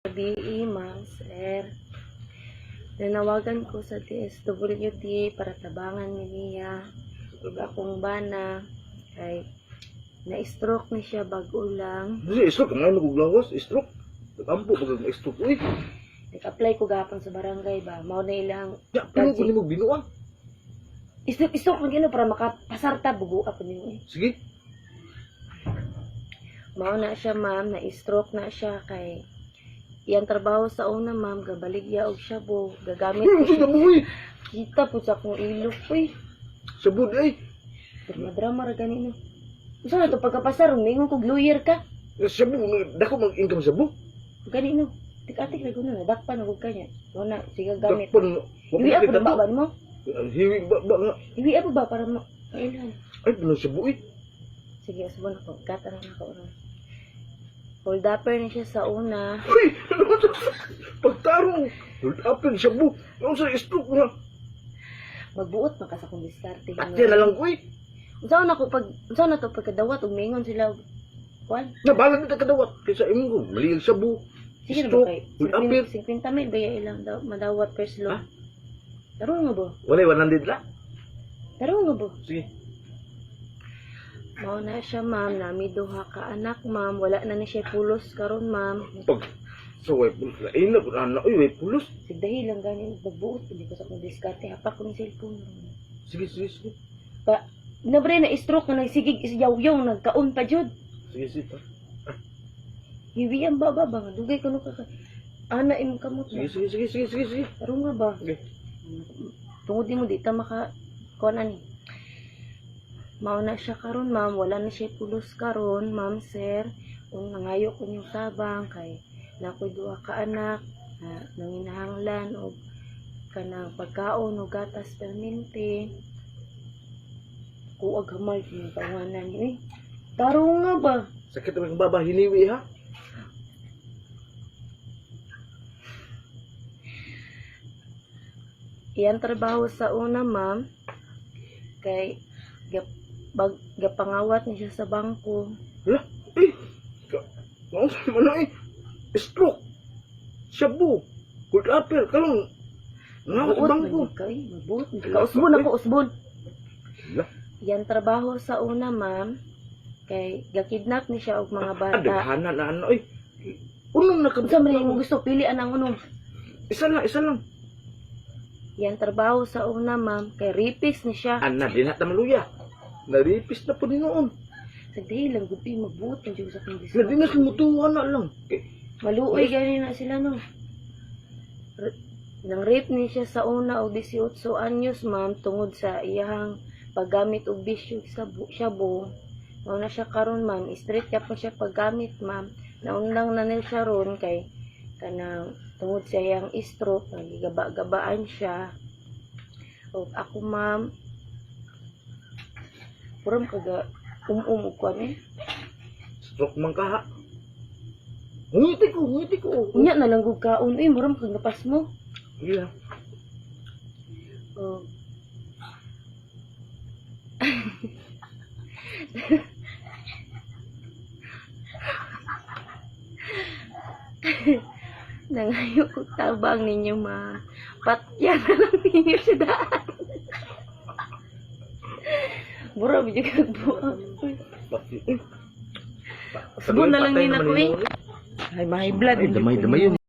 Gabii, ma'am, sir. Nanawagan ko sa DSWD para tabangan ni niya ug akong bana kay na-stroke ni siya bag-o lang. Kasi stroke, ang ano guglawas, stroke. Nag-ampo, pag stroke, uy. Nag-apply ko gahapon sa barangay ba. Mao na ilang Ya, pero kung mo binuang. Stroke, stroke man gino para makapasarta bugo pa nimo eh. Sige. Mao na siya, ma'am, na-stroke na siya kay iyang trabaho sa una, ma'am, gabaligya og shabu, gagamit Uy, ko sa buhay. Kita po sa akong ilok, uy. Sa bud, ay. Drama-drama ra gani no. Unsa na to pagkapasar, mingon kog lawyer ka. Sa bu, dako mag-income sa bu. Gani no. Tik-atik ra gud na dakpan og kanya. Mao na sige gamit. Dakpan, Hiwi pa na ba mo? Hiwi ba, ba nga. Hiwi pa ba para mo mailhan? Ay, pinang sa buhay. Sige, asbon ako. Gata na ako ron. Hold upper ni siya sa una. Uy, ano ba ito? Pagtarong, hold up yun, sa bu. Ano sa stroke nga? Magbuot man ka sa akong diskarte. Patya na lang ko, eh. Unsa na ko pag unsa na to pagkadawat ug mingon sila og kuan? Nabalag na kadawat. Kaysa imong ko, mali sa bu. Sige na ba Stroke, kay hold up yun. 50 mil ba ya ilang daw madawat per Ha? slot? Tarong nga ba? Wala, 100 la. Tarong nga ba? Sige. Mao na siya, ma'am. Nami duha ka anak, ma'am. Wala na ni siya pulos karon, ma'am. Pag, sa way pulos, lain na, na, uy, way pulos. Sigdahi lang gani magbuot hindi ko sa akong diskarte hapak ko ng cellphone. Sige, sige, sige. Pa nabre na stroke na nagsigig isyaw-yaw nagkaon pa jud. Sige, sige. Pa. Hiwi ang baba ba nga dugay kuno ka ana imong kamot ba. Sige, sige, sige, sige, sige, sige. Tarong nga ba? Sige. Tungod nimo di ta maka kuan ani. Mao na siya karon, ma'am, wala na siya pulos karon, ma'am, sir. Kung nangayo ko niyong tabang kay nakoy duha ka anak na nanginahanglan og kanang pagkaon og gatas permente. Kuag hamal kini tawanan ni eh. Tarong nga ba? Sakit naman kang baba, hiniwi ha. Iyang trabaho sa una, ma'am, kay gap, bag, gapangawat ni siya sa bangko. Hala, eh. Naunsa man na eh. Stroke. Shabu. Hold upper. Kalong. Nangawat sa Buot man bangko. yun ka eh. Mabuot man ka. Usbon ako, usbon. Hala. Yan trabaho sa una, ma'am. Kay gakidnap ni siya og mga Ah, bata. daghana na ano eh. Unong Unsa man nakabot. imong gusto pili anang unong. Isa lang, isa lang. Yan trabaho sa una, ma'am. Kay rapist ni siya. Ana, di na tamaluya. Naripis na po din noon. Sagdi lang gud eh, mabuot man jud sa akong Na di na diskarte. sumutuwa na lang. Eh, Maluoy gani na sila no. Nang rape ni siya sa una og 18 anyos, ma'am, tungod sa iyahang paggamit og bisyo sa shabu. Mao na siya karon, ma'am, straight yapon siya paggamit, ma'am. Naundang na nil siya ron kay kanang tungod sa iyang stroke, nagigaba-gabaan siya. Og ako, ma'am, puram kaga um-um og kuan eh. Stroke man ka ha. Ngiti ko, ngiti ko. Unya na lang gud kaon eh, muram kag napas mo. Yeah. Oh. Nangayo ko tabang ninyo, ma. Patya na lang ninyo sa daan. Mura, medyo kagbuang. Bakit? Eh. Usbon na lang Patay ni naman na ko eh. yun. Ay, may blood. Ay, damay, damay yun.